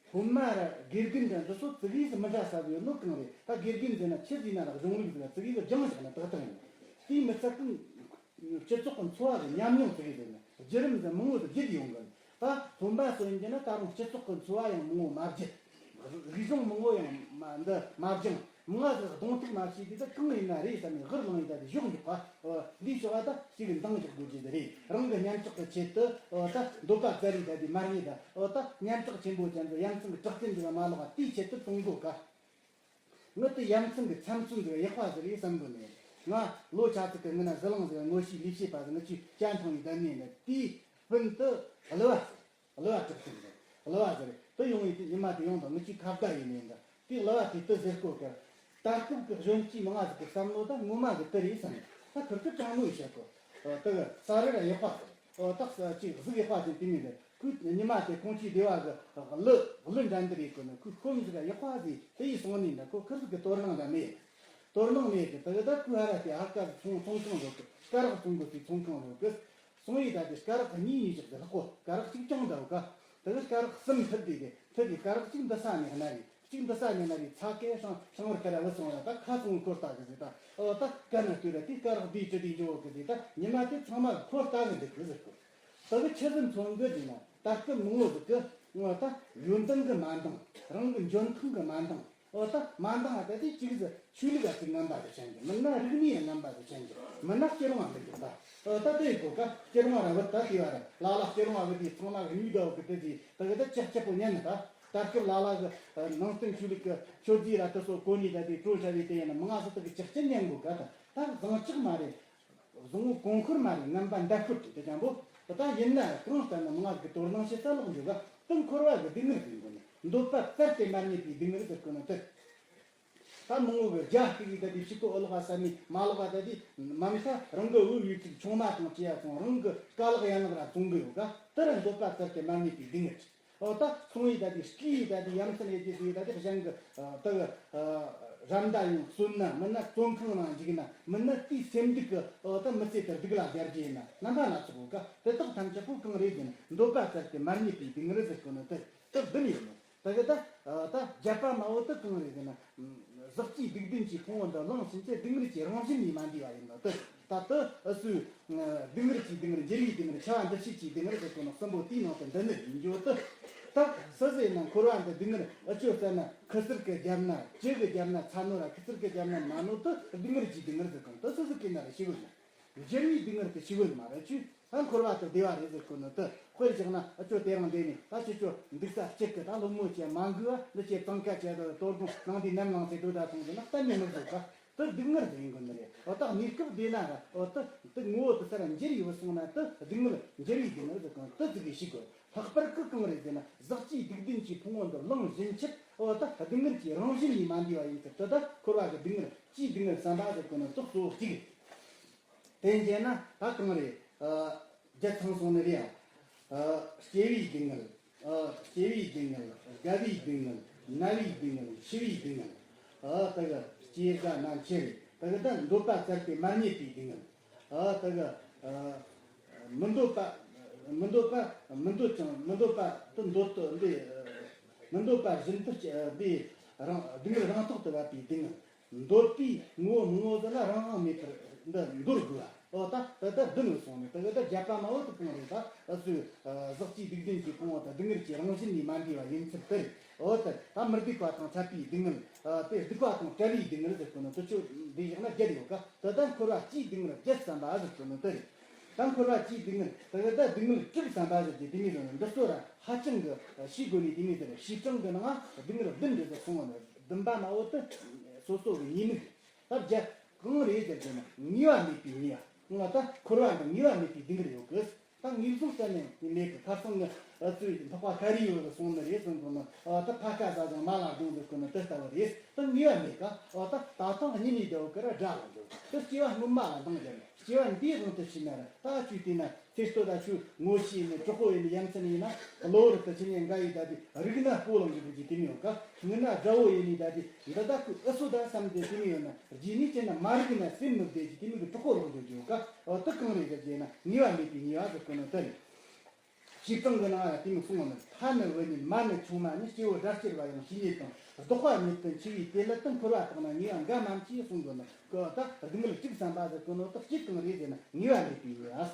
སློབ་མ་ར་དགེ་རྒན་འདྲ་འདི་ཚོ་ཙི་གེ་ཟིག་མི་འདྲ་ས་ཟིག་ཡོད་ནོ་གང་རེད། ད་དགེ་རྒན་ཟེར་ན་ཆི་ཟིག་ན་ར་གཞུང་ལུགས་ཟིག་ལ་ཙི་གེ་ཟིག་སྦྱངས་བཞག་ན་ཏག་ཏག་ཡིན། དེའི་མི་ཚད་ཀུན་སྤྱི་ཚོགས་ཀྱི་འཚོ་བ་གི་ཉམས་མྱོང་ཙི་གེ་ཟིག་ན་བརྒྱུད་རིམ་ཟིག་མང་བོ་ཟིག་བརྒྱུད་ཡོང་གི། ད་སློབ་མ་ཚོ་ཡིན་རྒྱུ་ན་ད་རུང་སྤྱི་ཚོགས་ཀྱི་འཚོ་བ་ཡང་མང་བོ་མ་བརྒྱུད། རིག་གཞུང་མང་བོ་ཡང་མ་འདི་མ་སྦྱངས། མང་ང་ཟིག་གདོང་ཐུག་མ་བྱས་དུས་ད་གང་ཡིན་ན་རེད་བསམ་ནས་ཧུར་ལངས་ཡིན་ད་དེ་གཞོགས་འཇོག་པ། འོ་འདིའི་ཕྱོགས་ད་ཅིག་འདང་རྒྱག་དགོས་རྒྱུ་དེ་རེད། རང་གི་སྙན་གྲགས་ཀྱི་ཆེད་དུ་འོ་ད་འདོད་པ་བཙལ་རེ་ད་དེ་མ་རྙེད་ད། འོ་ད་སྙན་གྲགས་ཆེན་པོ་ཅན་དུ་ཡ་མཚན་གྱི་གྲགས་ཅན་དུ་མ་ལོག་པ་དེའི་ཆེད་དུ་བཙོང་དགོས་ཀ། ངི་དེ་ཡ་མཚན་གྱི་ཚབ་མཚོན་ཟིག་ཡག་པ་ཟིག་རེད་བསམ་གོ་ནས། ང་ལོ་ཆ་ཚིག་གི་ངི་ན་ཟི་ལིང་ཟིག་ངོ་ཤེས་ལས་བྱེད་པ་ཟིག་ངི་ཆུ་ཅན་ཐང་ཡི་ད་ནས་ནས་དེའི་སྤུན་དུ་གླུ་བ་ཟིག་གླུ་བ་གྲགས་ཅན་རེད། གླུ་བ་ཟེར་དུ་ཡོང་ཡིན་དུ་ཉི་མ་དེ་ཡོང་དང་ངི་ཅིག་ཁ་བརྡ་ཡིན་ནས་འདི་དེ་གླུ་བ་དེ་དུ་ཟེར་གོ་ཀར། ད་སྐབས་ཀྱི་གཞོན་སྐྱེས་མང་ང་ཟིག་གི་བསམ་བློ་ད་ངོ་མ་གི་དུ་རེད་བསམ། ད་ཁུར་ཁུར་དྲང་མོ་ཡི་བཤད་གོ། དུ་ས་རེ་ར་ཡག་པ་ཟེར། ད་ཅིག་གཟུགས་ཡག་པ་ཅན་དེ་མིན་རེད། ཁོས་ཉི་མ་དེ་ཁོང་ཅིག་སྡེ་བ་གི་གླུ་གླུ་འགྲན་བསྡུར་ཡེ་གོ་ནི་ཁོས་ཁོམ་ཟིག་ཡག་པ་ཟིག་དུ་ཡི་སོང་ནས་འདྲ་ཁོ་ཁུར་ཟིག་གི་དོ་སྣང་འདྲ་མེད། དོ་སྣང་མེད་གི། དུ་གི་ད་ཁོས་ཧ་ར་དེ་ཧ་ཀ་ཚོང་ཚོང་ཁང་རོག་གི། སྐ་རགས་ཚོང་གི་སི་ཚོང་ཁང་རོག་གི། སོང་ཡི་ད་དེ་སྐ་རགས་གཉིས་གཉིས་བཞག་དེ་ལྷག་གོ། སྐ་རགས་གཅིག་ཀྱང་འདའ་ག། དེ་གི་སྐ་རགས་གསུམ་མཐུད་དེ་གི་མཐུད་དེ་སྐ་རགས་གཅིག་འདི་ས་ནས་གནའ་རེད། གཅིག་འདི་ས་ནས་གནའ་རེད། ཚ་ཀའི་ཧྲང་ཧྲང་བར་ཁ་ར་བུད་སོང་ཡ་ད་ཁ་ཚོང་འཁོར་ལྟ་གི་ཟེར་ད། ཨོ་ད་སྐ་ན་ལྟོས་ར་དེ་སྐ་རགས་དེའི་གྲི་དེ་འཇོག་གི་ཟེར་ད། ཉི་མ་དེ་ཚང་མ་འཁོར་ལྟ་གི་འདུག་གི་ཟེར་གོ། དེ་གི་ཆི་ཟིག་མཚོན་གི་ཟེར་ན་ད་སྐབས་མང་བོ་ཟིག་གི་ངོ་ད་ཡོན་ཏན་གི་མ་འདང་། རང་གི་འཇོན་ཐང་གི་མ་འདང་། ཨོ་ད་མ་འདང་བ་ད་དེ་གཅིག་ཟེར་ཆོས་ལུགས་ཨ་ཅིག་ངན་པ་ཟེར་ཆེན་གི། མིན་ན་རིག་གནས་ཡང་ངན་པ་ཟེར་ཆེན་གི། མིན་ན་སྐྱེ་རུང་བ་མི་འགྱུར་ད། ཨོ་ད་དེ་ཡི་གོ་ཀ་སྐྱེ་རུང་བ་ར་བུད་ད་དེ་བ་ར་ལ་ལ་སྐྱེ་རུང་བ་བུད་དེ་ཚང་མ་གི་ཉུས་ད་བ་གི་དེ་དེ་ད་གི་ད་ཅག་ཅག་པོ་ཉན་ནི་ད། ད་སྐབས་ལ་ལ་གི་ནང་བསྟན་ཆོས་ལུགས་གི་ཆོས་རྗེ་ར་དེ་ཚོ་གོ་ནི་ད་དེ་སྤྲོ་བྱ་བའི་དེ་ཡིན་ན་མི་ང་ཚོ་ད་གི་ཅག་ཅག་ཉན་གོ་ཀ་ད། ད་བཟང་ཅག་མ་རེད། བཟང་བོ་གོང་འཁོར་མ་རེད། ངན་པ་འདར་ཁུར་དེ་དེ་ཅང་པོ། ད་ཡིན་ན་གང་ལྟར་ན་མི་ང་གི་དོ་སྣང་བྱེད་ས་ལོག་འཇུག་ག་ད་འཁོར་བ་གི་སྡུག་བསྔལ་ཟིན་གོ་ནི། འདོད་པ་བཙལ་ཏེ་མ་རྙེད་པའི་སྡུག་བསྔལ་ཟེར་གོ་ནོ་དེ། ད་མང་བོ་གི་རྒྱ་སྐྱེ་གི་ད་དེ་ཕྱི་ཐོག་ཨོ་ལོག་པ་ས་ནས་མ་ལོག་པ་ད་དེ་མ་མཐའ་རང་གི་འོས་འོས་ཅིག་ཆུང་མ་དང་བཅས་ཡ་ཚོང་རང་གི་དཀའ་ལག་ཡན་ལག་ར་བཙོང་གི་ཡོད་ག་དེ་ར་འདོད་པ་བཙལ་ཏེ་མ་རྙེད་པའི་སྡུག་བསྔལ་ཅིག་ཨོ་ད་སོང་ཡི་ད་དེ་སྐྱེ་ཡི་ད་དེ་ཡ་མཚན་ཡོད་ཀྱི་ཟིག་ད་དེ་གཞན་གི་ད་གི་ར་མདའ་ཡང་གསོད་ན་མིན་ན་བཙོན་ཁང་ནང་འཇུག་ན་མིན་ན་དེའི་སེམས་སྡུག་གི་ཨོ་ད་མི་ཚེ་དེ་སྡུག་ལ་སྦྱར་རྒྱུ་ཡིན་ན་རྣམ་པ་སྣ་ཚོགས་གོ་ག་དེ་དག་ཐམས་ཅད་པོ་གང་རེད་ཟེར་ན་འདོད་པ་བཙལ་ཏེ་མ་རྙེད་པའི་སྡུག་བསྔལ་ཟེར་གོ་ནོ་དེ་དག་བདུན་ཡོད་ནོ། ད་གི་ད་ད་བརྒྱད་པ་མ་བོ་དེ་གང་རེད་ཟེར་ན། ཟག་བཅས་སྡིག་ལྡན་གྱི་ཕུང་པོ་འདི་བླངས་ཕྱིན་ཆད་སྡུག་བསྔལ་གྱི་རང་བཞིན་ནས་མ་འདས་པ་ཡིན་ནོ། དེ་ད་དེ་ཨུ་སུའི་སྡུག་བསྔལ་གྱི་སྡུག་བསྔལ་འགྱུར་བའི་སྡུག་བསྔལ་འཆི་བ་འདུ་བྱེད་ཀྱི་སྡུག་བསྔལ་ཟེར་གོ་ནོ་གསུམ་པོ་དེའི་ནང་དུ་འདུ་ནི་ཡིན་རྒྱུ་དེ། ད་སུ་ཟེར་ན་འཁོར་བ་འདི་སྡུག་བསྔལ་ཨུ་ཅོ་ཟེར་ན་ཁུ་ཚུར་གི་རྒྱབ་ན་ཅི་གི་རྒྱབ་ན་ཚ་ནོ་ར་ཁུ་ཚུར་གི་རྒྱབ་ན་མ་ནོ་དེ་སྡུག་བསྔལ་གྱི་སྡུག་བསྔལ་ཟེར་གོ་ནོ་དེ་སུ་ཟིག་གི་ན་རེ་ཤི་བོ་ཡིན། འགྱུར་བའི་སྡུག་བསྔལ་དེ་ཤི་བོ་ཡིན་མ་རེད་ཅུ། ད་འཁོར་བ་དང་བདེ་བ་རེད་ཟེར་གོ་ནོ་དེ་དཔེར་བཞག་ན་ཨ་ཅོ་དེ་རིང་འདི་ནས་ད་ཁྱེད་ཅོ་འདུག་ས་གཅིག་གི་ད་སློབ་མོ་ཆེ་མ་འགུལ་བ་འདི་ཆེ་གཙང་ཀ་ཆེ་ད་དོ་དགོང་ནང་འདི་ནམ་ལངས་ཚེ་དོ་ད་སོང་ཟེར་ན་གཏན་ནས་མི་བཟོད་ག་དེ་སྡུག་བསྔལ་དེ་ཡིན་དགོས་ནི་རེད། འོ་ད་གནས་སྐབས་བདེ་ན་ར་འོ་ད་དེ་ངོ་བོ་དེ་སར་འགྱུར་ཡི་བུ་སོང་ན་དེ་སྡུག་བསྔལ་འགྱུར་བའི་སྡུག་བསྔལ་དེ་གང་དེ་ཙི་གེ་ཤི་དགོས། ལྷག་པར་གི་གང་རེད་ཟེར་ན་ཟག་བཅས་སྡིག་ལྡན་གྱི་ཕུང་པོ་འདི་བླངས་ཕྱིན་ཆད་འོ་ད་སྡུག་བསྔལ་གྱི་རང་བཞིན་ནས་མ་འདས་པ་ཡིན་ཚུལ་དེ་ད་འཁོར་བ་གི་སྡུག་བསྔལ་སྤྱིའི་སྡུག་བསྔལ་བསམ་པ་ཟེར་གོ་ནོ་དེ་གཙོ་བོ་གཅིག་དེ་བྱས་ན་ད་གང་རེད། ཨ། བརྒྱད་ཚང་སོང་ནི་རེད་ཨ། ཨ། སྐྱེ་བའི་སྡུག་བསྔལ། ཨ། སྐྱེ་བའི་སྡུག་བསྔལ། རྒ་བའི་སྡུག་བསྔལ། ན་བའི་སྡུག་བསྔལ། འཆི་བའི་སྡུག་བསྔལ། ཨ། ད་གི་སྐྱེ་རྒ་ན་འཆི་རེད། ད་གི་ད་འདོད་པ་བཙལ་ཏེ་མ་རྙེད་པའི་སྡུག་བསྔལ། ཨ། ད་གི་ཨ། མི་འདོད་པ། མི་འདོད་པ། མི་འདོད་ཅིང་མི་འདོད་པ་དེ་འདོད་དུ་འདི། མི་འདོད་པ་བཞིན་དུ་སྐྱེ་འདི་རང་སྡུག་བསྔལ་རང་ཐོག་ཏུ་བབས་པའི་སྡུག་བསྔལ། འདོད་པའི་ངོ་བོ་མི་ངོ་ཟེར་ན་རང་དབང་མེད་པར་འདི་འདོར་དགོས་པ། འོ་ད་ད་ལྟ་བདུན་ལ་སོང་ནས་ད་གི་ད་བརྒྱད་པ་མ་བོ་དེ་གང་རེད་ད། ཨ་སུ། ཟག་བཅས་སྡིག་ལྡན་གྱི་ཕུང་པོ་དང་སྡུག་བསྔལ་གྱི་རང་བཞིན་ནས་མ་འདས་པ་ཡིན་ཚུལ་དེ་རེད། འོ་ད་ད་མི་སྡུག་པ་དང་འཕྲད་པའི་སྡུག་བསྔལ། ཨ་དེ་སྡུག་པ་དང་བྲལ་བའི་སྡུག་བསྔལ་ཟེར་གོ་ནོ་དེ་ཆོ་འདི་བཞག་ན་བརྒྱད་ཡོད་ཀ་ད་ལྟ་འཁོར་བ་སྤྱིའི་སྡུག་བསྔལ་བརྒྱད་བསམ་པ་ཟེར་གོ་ནོ་དེ་རེད། ད་འཁོར་བ་སྤྱིའི་སྡུག་བསྔལ་ད་གི་ད་སྡུག་བསྔལ་དྲུག་བསམ་པ་ཟེར་གྱི་དེ་མོ་ཟེར་ནོ་འདི་ཚོ་ར་ཧ་ཅང་གི་ཤེས་དགོས་ནི་དེ་མོ་ཟེར་བྱེ་བྲག་གི་ནང་སྡུག་བསྔལ་བདུན་རེད་ཟེར་གསུངས་པ་ནི་བདུན་པ་མ་བོ་དེ་སོ་སོ་གི་ཉེས་དམིགས་རེད། ད་བརྒྱད། གང་རེད་ཟེར་གྱི་ན་ངེས་པ་མེད་པའི་ཉེས་པ། ང་ད་འཁོར་བ་འདི་ངེས་པ་མེད་པའི་སྡུག་བསྔལ་ཡོད་གི་ད་ངེས་བཟུང་གཏན་ནས་མེད་གི་ཁ་སང་གི་ཨ་ཚོས་འཕགས་པ་ཤཱ་རིའི་བུ་གི་གསུང་ནི་རེད་གསུང་གི་ནི་ཨ་ད་ཕ་ཁ་ཟ་ཞིང་མ་ལ་རྡུང་ཟེར་གི་ནི་དེ་ལྟ་བུ་རེད། ད་ངེས་པ་མེད་ཀ་ཨ་ད་ད་ཐང་གཉིད་ནས་བདེ་བོ་གི་ར་དགྲ་ལ་འགྲོ་དེ་སྐྱེ་བ་སྔོན་མ་ལ་འདང་རྒྱབ་ནས་སྐྱེ་བ་འདིའི་དབང་དུ་བྱས་ན་ར་ད་ཅུས་བལྟས་ན། ཚེ་སྟོད་ད་ཆུ་ངོ་ཤེས་ནས་གྲོགས་པོ་ཡིན་ནས་ཡ་མཚན་ཡིན་ན་གློ་བུར་དུ་ཆི་ཉན་འགའ་ཡིས་ད་དེ་རིག་ན་སྤོ་ལངས་ཀྱི་འདུག་ཅེས་དེ་མི་ཡོང་ཀ་ངུ་ན་དགྲ་བོ་ཡིན་ནས་ད་དེ་འདི་ད་ཁོས་ཨུ་སུ་ད་བསམ་དེ་དེ་མི་ཡོང་ན་རྗེས་ནས་ཅི་ན་མ་རིག་ན་སེམས་མི་བདེ་ཅེས་དེ་མི་གི་གྲོགས་པོ་ལོག་འགྱོ་རྒྱུ་ཡོང་ཀ་འོ་དེ་གང་རེད་ཟེར་རྗེས་ན་ངེས་པ་མེད་པའི་ཉེས་པ་ཟེར་གོ་ནོ་དེ་རེད། བྱེ་བྲག་གི་ནང་ལ་དེ་མི་གསུང་བ་ནི་ཕ་ནི་བུ་ནི་མ་ནི་ཆུང་མ་ནི་སྐྱེ་བོ་དགྲ་བཅིར་བ་ཡང་བྱས་ཉེས་དང་ལྡོག་པ་ཉིད་དུ་འཆི་བའི་དེ་ལ་དང་འཁོར་བ་དག་ན་ངེས་པ་འགའ་མ་མཆིས་གསུང་གོ་ནོ་གི་ད་སྡུག་བསྔལ་དྲུག་བསམ་པ་ཟེར་གོ་ནོ་དེ་གཅིག་གང་རེད་ཟེར་ན་ངེས་པ་མེད་པའི་ཉེས་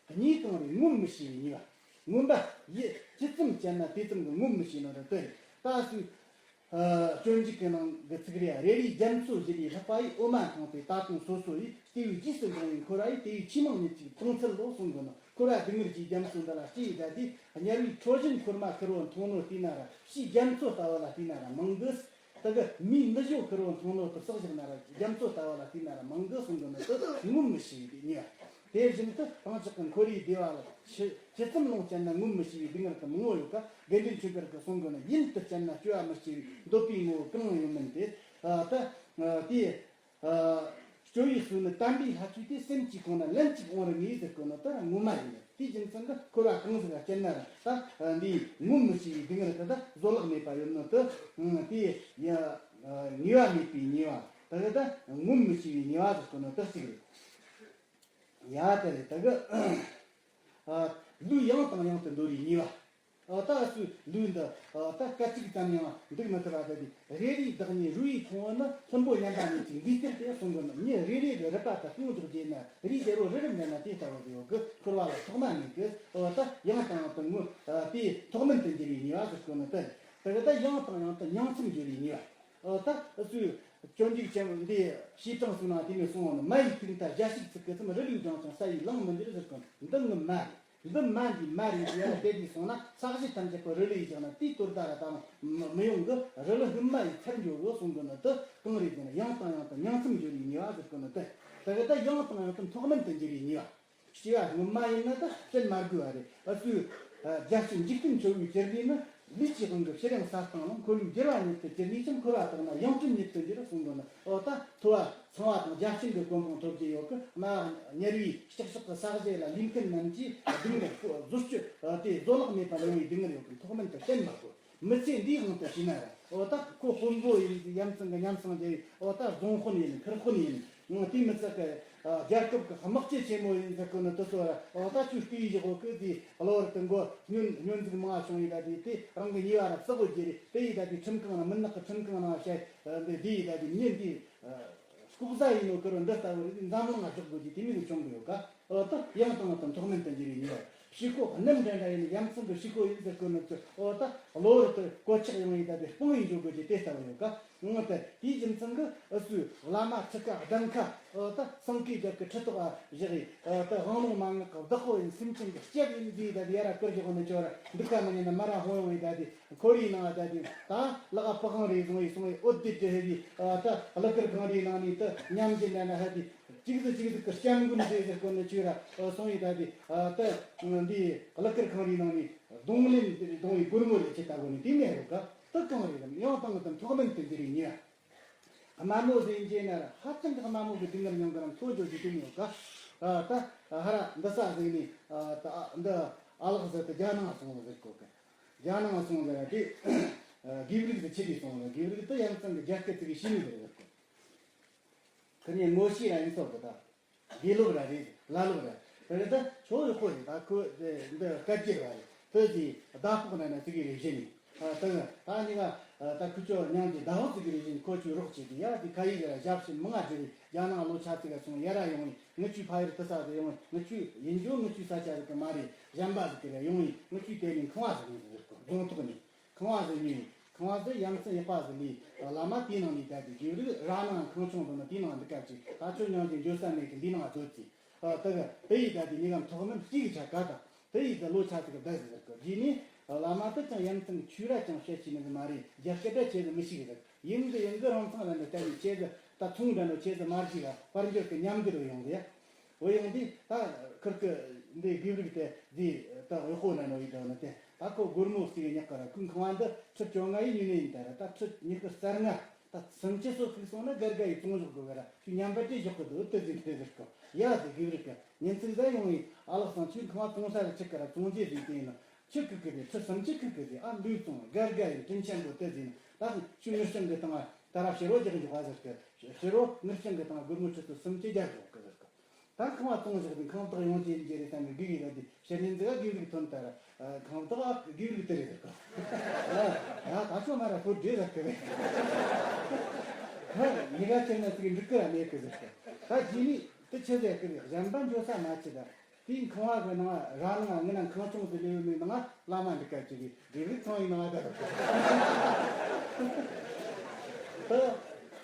པ། གཉིས་གང་རེད་ངོམས་མི་ཤེས་པའི་ཉེས་པ། ངོམས་པ་ཡི་ཇི་ཙམ་བྱས་ན་དེ་ཙམ་གྱིས་ངོམས་མི་ཤེས་ནོ་རེད་དེ་རེད། ད་སུས། ཨ། སྤྱོད་འཇུག་གི་ནང་གི་ཚིག་རེད། རེ་རེའི་རྒྱ་མཚོ་བཞུར་བའི་ལྷགས་པ་ཡིས། འོ་མ་འཐུངས་ཏེ་ད་དུང་སོ་སོ་ཡིས། དེ་བས་རྗེས་སུ་འབྲང་བའི་འཁོར་བ་ཡིས། དེ་བས་ཆེས་མང་ཉིད་ཅིག་མཐོང་འཚལ་ལོ་གསུང་གོ་ནོ། འཁོར་བ་སྡུག་བསྔལ་གྱི་རྒྱ་མཚོ་འདི་ལ་སྐྱེས་ཡི་ད་དེ་དམྱལ་བའི་ཁྲོ་ཞན་འཁོར་མ་ཁེར་བོ་མཐོང་ནོ་བལྟས་ན་ར་ཕྱིའི་རྒྱ་མཚོ་ལྟ་བུ་ལ་བལྟས་ན་ར་མང་གི། ད་གི་མིའི་ནུ་ཞོ་ཁེར་བོ་མཐོང་ནོ་དེ་བསགས་བཞག་ན་ར་རྒྱ་མཚོ་ལྟ་བུ་ལ་བལྟས་ན་ར་མང་གི་གསུང་གི་ནི་དེ་ངོམས་མི་ཤེས་པའི་ཉེས་པ། དེ་བཞིན་དུ་རང་ཅག་གི་འཁོར་བའི་བདེ་བ་ལ་ཇི་ཇི་ཙམ་ལོངས་སྤྱད་ན་ངོམས་མི་ཤེས་པའི་སྡུག་བསྔལ་དེ་མང་བོ་ཡོད་ཀ་དགེ་འདུན་ཆོས་འཕེལ་གྱིས་གསུང་གི་ནི་ཡུན་དུ་སྤྱད་ན་སྐྱོ་བ་མི་སྐྱེ་བའི་འདོད་པའི་ངོ་བོ་གང་ཡང་མིན་ཏེ། ད་དེ་སྐྱོ་བའི་ཚུལ་ནི་དམ་པའི་ལྷ་ཆོས་ཏེ། སེམས་ཀྱི་ཁོང་ན་ལན་གཅིག་འོང་རུང་ངེས་ཟེར་གོ་ནོ་དེ་ངོ་མ་ཡིན། དེའི་རྒྱུ་མཚན་གྱིས་འཁོར་བ་གང་ཟིག་ལ་སྤྱད་ན་ར་ད་འདི་ངོམས་མི་ཤེས་པའི་སྡུག་བསྔལ་དེ་ད་བཟོད་གླགས་མེད་པ་ཡོད་ནོ་དེ་དེ་ཡ། ངེས་པ་མེད་པའི་ཉེས་པ། ད་གི་ད་ངོམས་མི་ཤེས་པའི་ཉེས་པ་ཟེར་གོ་ནོ་དེ་གཅིག་རེད། ཡ་དེ་རེད། ད་གི་ལུས་ཡང་དང་ཡང་དུ་འདོར་བའི་ཉེས་པ། ད་སུ་ལུས་འདི་ད་སྐད་ཅིག་ཙམ་ཡང་འདུག་མི་ཐུབ་པ་དེ་དེ་རེ་རེའི་བདག་ཉིད་རུལ་བའི་ཕུང་པོ་ནི་ལྷུན་པོ་མཉམ་པ་ཉིད་ཅིག་འདུས་ཏེ་སྟེ་གསུང་གི་ནི་མྱི་རེ་རེ་གི་རུས་པ་དག་གང་འཇོག་རྗེས་ནི་རིའི་རྒྱལ་པོ་རི་རབ་འདྲ་ན་དེ་ལྟ་བུ་ཡོད་གི་འཁོར་བ་ལ་ཐོག་མ་མེད་གི་ད་ཡང་དང་ཡང་དུ་ངུ་དེ་ཐོག་མེད་དུ་འགྱུར་བའི་ཉེས་པ་ཟེར་གོ་ནི་དེ་དེ་གི་ད་ཡང་དང་ཡང་དུ་ཉིང་མཚམས་སྦྱོར་བའི་ཉེས་པ། ཨོ་ད་སུས་སྤྱོད་འཇུག་ཅན་འདི་བྱེ་བྲག་སུ་ན་དེ་ནས་གསུངས་པ་ནི། མ་ཡི་ཐུག་མཐའ་རྒྱ་ཞིག་ཚིག་གི་ཙམ། རི་ལུས་སྦྲང་ཆུང་ས་ཡི་ལང་མི་འགྱུར་ཟེར་གོ་འདི་ངི་མ་རེད། འདི་མ་འདི་མ་རེད་ཟེར་ཡ་དེ་དུས་སོང་ན་ས་གཞི་ཐམས་ཅད་པོ་རི་ལུ་ཡིས་བཞག་ན་དེའི་དོར་ཟླ་ར་ད་མི་ཡོང་གི་རི་ལུ་སྔོན་མ་ཡི་ཚར་འགྱོ་གི་གསུང་གི་ནི་དེ་གང་རེད་ཟེར་ན་ཡང་དང་ཡང་དུ་ཉིང་མཚམས་སྦྱོར་བའི་ཉེས་པ་ཟེར་གི་ནི་དེ་དེ་གི་ད་ཡང་དང་ཡང་དུ་མཐོ་དམན་དུ་འགྱུར་བའི་ཉེས་པ། སྐྱེ་བ་སྔོན་མ་ཡིན་ན་ད་བསྟན་མ་དགོས་པ་རེད། ཨ་ཙུ། རྒྱལ་སྲས་འཇིག་རྟེན་འཆི་བའི་སྤྱིར་ལས་ནི་ ལུས་ཀྱི་དབང་གིས་ཕྱིར་ཡང་ས་སྟེང་ལ། འཁོར་ལོས་སྒྱུར་བ་ཉིད་དུ་གྱུར་ནས་ཀྱང་། འཁོར་བ་དག་ནི་ཡང་སྤྲུལ་ཉིད་དུ་འགྱུར་གསུངས་དོན་ནི། འོ་ད་ཐུབ་པ་ཚངས་པ་དང་བརྒྱ་བྱིན་གྱི་གོ་འཕང་ཐོབ་ཀྱི་ཡོད་གི། གནའ་ཉེ་བའི་ལྕགས་ཤོག་གི་ས་གཞི་ལ་ལུས་མཁན་རྣམས་ཀྱིས་སྡུག་བསྔལ་བཟོ་བཅོས་དེ་བཟོད་གླགས་མེད་པ་མྱོང་བའི་སྡུག་བསྔལ་ཡོད་གི། མཐོ་དམན་དུ་བསྟན་པ་དགོས། མི་ཚེ་འདིའི་དབང་དུ་བྱས་ན་ར། འོ་ད་ཁོ་དཔོན་པོ་ཡིན། ཡ་མཚན་གྱི་ཉམས་སངས་རྒྱས། འོ་ད་རྫོང་དཔོན་ཡིན། ཁུར་དཔོན་ཡིན། ཨང་། དེ་མི་ཚད་ཀྱི་རྒྱལ་ཁབ་ཀྱི་དམག་སྤྱི་ཆེན་མོ་ཡིན་ཟེར་གོ་ནི་དེ་ཚོ་ར། འོ་ད་ཁྱོད་སྐུའི་བཞག་གོ་གི་དེ་གློ་བུར་དུ་མགོ་སྨྱོན་སྨྱོན་འཛུགས་མང་བ་བྱུང་ཡིན་ད། དེ་དེ་རང་གི་ཉེས་པ་ར་བསགས་གོ་རྒྱུ་རེད། དེ་ཡིན་ད་དེ་ཁྲིམས་ཁང་ན་མུན་ནག་གི་ཁྲིམས་ཁང་ནང་བཤད་དེ། དེ་ཡིན་ད་དེ་མྱི་འདི་ལྐུགས་ཟ་ཡིན་ནོ་ཀི་རོ་འདི་ལྟ་བུ་རེད། འཛམ་གླིང་ང་འཇོག་དགོས་ཀྱི་དེ་མིག་གི་བྱུང་གི་ཡོད་ཀ། འོ་ད་ཡང་དང་ཡང་དུ་མཐོ་དམན་དུ་འགྱུར་བའི་ནུས་པ། ཕྱུག་པོ་སྣུམ་འདྲ་འདྲ་ཡིན། ཡ་མཚན་གྱི་ཕྱུག་པོ་ཡིན་ཟེར་གོ་ནི་ཚོ། འོ་ད་གློ་བུར་དུ་གོད་ཆག་ཡོང་ཡིན་ད། དེ་སྤང་ཡིན་འཇོག་དགོས་ཀྱི་དེ་ལྟ་བུ་ཡོད་ཀ། འོ་ད་དེའི་རྒྱུ་མཚན་གྱིས་ཨུ་ཚོའི་བླ་མ་ཁྲི་ཁ་གདན་ཁ། འོ་ད་སེང་གེ་རྒྱལ་གྱི་ཁྲི་ཐོག་བཞག་ཡིན། འོ་ད་དབང་ལུང་མན་ངག་གི་བདག་པོ་ཡིན། སེམས་ཅན་གྱི་སྐྱབས་ཡིན་ཟེར་ད། དེ་ཡ་ར་བསྐུར་བཞག་ནི་ཆོ་ར་འདུག་ག་མི་ཉན་ན་མ་ར་ཧོན་ཡོང་ཡིན་ད། དེ་འཁོར་བའི་ནང་ད་དེ་ད་ལག་པ་གང་རེ་བཟུང་ཡིན་སོང་ཡིན། འོ་དེ་དེ་ཧེ་དེ། འོ་ད་གླུ་གར་ཁང་རེའི་ནང་ནས་ད་ཉམས་ཀྱི་ན་ན་ཧ་དེ། གཅིག་ཏུ་གཅིག་ཏུ་ཀི་སྐྱབས་མགོན་རེད་ཟེར་གོ་ནི་ཆོས་ར་སོང་ཡི་ད་དེ། ད་འདི་གླུ་གར་ཁང་རེའི་ནང་ནས་རྡུང་ལེན་རྡུང་བའི་སྒོར་མོ་རེ་ཆེ་ལྟ་བུ་ནི་དེ་མེད་རོ་ཀ། ད་གང་རེད་དམ། ཡང་དང་དུ་མཐོ་དམན་དུ་འགྱུར་བའི་ཉེས་པ། དམའ་མོ་ཟེར་རྗེས་ན་ར་ཧ་ཅང་གི་དམའ་མོ་གི་སྡུག་བསྔལ་མྱོང་གི་རང་འཚོ་འཇོག་རྒྱུ་དེ་མེད་ཀ། ད་ཧ་ར་འདི་ས་ཟིག་ནས་ད་འདི་ཨ་ལགས་ཟེར་དུ་རྒྱ་ནང་སོང་ཟེར་གོ་ཀ། རྒྱ་ནང་སོང་ཟེར་ར་དེ་དགེ་ཕྲུག་ཟེར་ཆི་དེ་སོང་ཟེར། དགེ་ཕྲུག་ད་ཡ་མཚན་གྱི་རྒྱ་སྐད་ཚིག་གི་ཤེས་ནི་ཟེར་གོ། ཁི་ནས་ངོ་ཤེས་ར་ཡིན་སོགས་ཀྱི་ད། དགེ་སློབ་ར་རེད། བླ་སློབ་ར་རེད། ད་ཆོ་ཡོད་ཁོ་རེད། ད་ཁོ་འདི་སྐད་ཅིག་ར་རེད། ཐོས་ཟིན་ཟླ་ཕོགས་ན་ན་ཙི་གེ་རེ་བཞིན་ནི། ད་ད་ད་ཉི་ག་ད་ཁུ་ཆོ་མྱང་གི་ཟླ་ཕོགས་ཙི་གེ་རེ་བཞིན་ཁོ་ཆོས་རོགས་བྱེད་དུ་ཡ། དེ་ཁ་ཡིག་ར་ཞབས་ཕྱི་མང་ང་བྲི་རེད། རྒྱ་ནང་ལོ་ཆ་ཙི་ག་སོང་ཡ་ར་ཡོང་ཡིན། ངི་ཆུའི་ཕ་ཡུལ་དུ་ས་དུ་ཡོང་ཡིན། ངི་ཆུ་ཡིན་རྒྱུ་ངི་ཆུའི་ས་ཆ་རེད་གི་མ་རེད། གཞན་པ་ཟིག་གི་ར་ཡོང་ཡིན། ངི་ཆུའི་དེ་ནི་ཁང་བ་ཟིག་ཡིན་ཟེར་གོ། རྫོང་ཐོག་ནས། ཁང་བ་ཟིག་ཉོས། ཁང་བ་ཟིག་ཡ་མཚན་ཡག་པ་ཟིག་ལས། བླ་མ་དེའི་ནང་ནས་བསྡད་དེ། དགེ་ལུགས་ར་ནང་ཁང་ཆུང་དུ་ནི་དེའི་ནང་འདི་སྐབས་ཀྱི་ད་ཆོས་མྱོང་གི་འགྱོད་ས་མེད་གི་འདིའི་ནང་སྡོད་ཀྱི། ཨ་ད་གི་དེ་ཡི་ད་དེ་ཉི་ག་མཐོ་དམན་གཅིག་གི་ཆ་ག་དང་དེ་ཡི་ད་ལོ་ཆ་ཟིག་གི་བསྡད་ཟིག་ཟེར་གི། རྗེས་ནས་བླ་མ་དེ་ཀྱང་ཡ་མཚན་ཆོས་ར་ཅང་བཤད་ཤེས་ནི་ཟིག་མ་རེད། རྒྱ་སྐད་ད་ཆེ་ཟིག་མི་ཤེས་གི་ཟིག། ཡིན་གི་ཡིན་གི་རང་ཚང་ར་འདི་ད་ནི་ཆེ་ཟིག། ད་ཚོང་འདྲ་ནོ་ཆེ་ཟིག་མ་རེད་གི། དཔལ་འབྱོར་གི་ཉམས་འགྱུར་ཡོང་གི་ཡ། འོ་ཡང་འདི་ད་ཁིར་གི་འདི་དགེ་ལུགས་དེ་འདི་ད་འོ་ཧོ་ན་ནོ་ཡི་ད་ནི་དེ་ད་ཁོ་སྒོར་མོ་ཟིག་ཉག་ག་ར། ཁོའི་ཁང་བ་འདི་ཁྲི་བཅོ་ལྔ་ཡི་ཉུ་ནེ་ཡིན་ད་ར། ད་ཁྲི་ཉི་ཤུ་རྩ་ལྔ། ད་སུམ་ཅུ་སོ་ཟིག་སོང་ན་དགའ་དགའ་ཡི་བཙོང་བཞག་དགོས་ག་ར། ཁྱོད་ཉམས་པ་དེ་བཞག་གི་འདུག་དེ་ཟིག་དེ་ཟེར་གོ། ཡ་ཟེར། དགེ་ལུགས་གི་ཉིན་ཚིག་ཟ་ཡོང་ཡིན། ཨ་ལགས་སང་ཁྱོད་ཁང་བ་བཙོང་ས་རེ་ཆི་ག་ར་བཙོང་རྒྱུ་ཟིག་དེ་ཡིན་ན། ཆི་ཁུ་ཁུ་རེད། ཁྲི་སུམ་ཅུ་ཁུ་ཁུ་རེད། ཨ་ལུས་བཙོང་དགའ་དགའ་ཡིན། དྲིན་ཆེན་པོ་དེ་ཟིན། ད་ཁྱོད་ངི་སྤྱང་གི་བཏང་བ་ད་ར་ཕྱི་རོ་རྒྱག་འཇོག་པ་ཟེར་གི། ཕྱི་རོ་ངི་སྤྱང་གི་བཏང་བ་སྒོར་མོ་ཁྲི་ཚོ་སུམ་ཅུ་རྒྱག་འཇོག་གི་ཟེར་གི། ད་ཁང་བ་བཙོང་བཞག་དུས་ཁང་བདག་ཡོང་ཅེས་ཡིན་རྒྱུ་རེད། ད་ནི་དགེ་གི་ད་དེ་ཕྱི་ཉིན་ཟིག་ག་དགེ་ལུགས་ཐོན་ད་ར། ཁང་བདག་ཨ་དགེ་ལུགས་དེ་རེད་ཟེར་གི། ཡ་ད་ཆོ་མ་ར་ཕོ་འདྲེ་ཟེར་གི་རེད། ད་ཉི་ག་ཁྱེར་ན་ཚིག་འགྲིག་གི་ར་མེད་གི་ཟེར་གི། ད་རྗེས་ནས་དེ་ཆི་ཟེར་གི་རེད། གཞན་པ་འཇོ་ས་མ་ཆི་ད། དེའི་ཁང་བ་གི་ནང་ར་ནང་ངི་ན་ཁང་ཆུང་དུ་ལས་ཡོད་མེད་ནང་བླ་མ་འདི་སྐད་ཅིག་གིས་དགེ་ལུགས་ཁང་ཡིན་ནང་ད། ད་